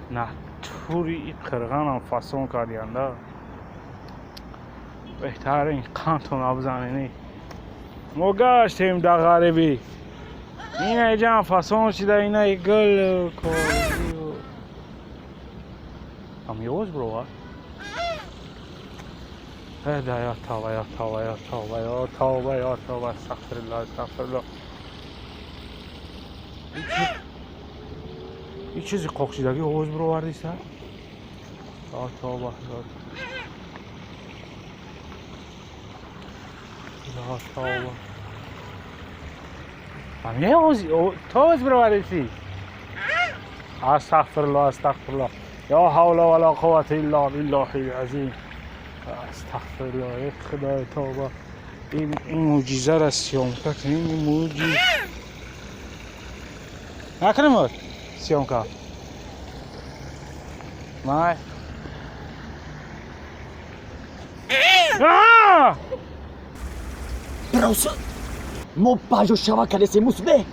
Натури и қирғанам фасон кардианда. Беҳтарин қандтона бизанени. Мо гаштем дар ғарибӣ. Ина иҷам фасон шида, инаи гул корию. Ам ёз бро. Да, я тавба, я тавба, я тавба, я тавба, я тавба, астағфируллоҳ, астағфируллоҳ. И чизи қоқшидагӣ овоз бировардиса? Я тавба, я тавба. Ам не овоз, то овоз бировардиси? Астағфируллоҳ, астағфируллоҳ. Ё ҳавла ва ла қуввата илла биллоҳил азим. Астағфируллоҳ, эй Худои, тавба. Ин мӯъҷизаро съёмка кунем, ин мӯъҷиз. Накунем съёмка? Май. Аа! Броса! Мо баҷо шава кадесем, мусбе.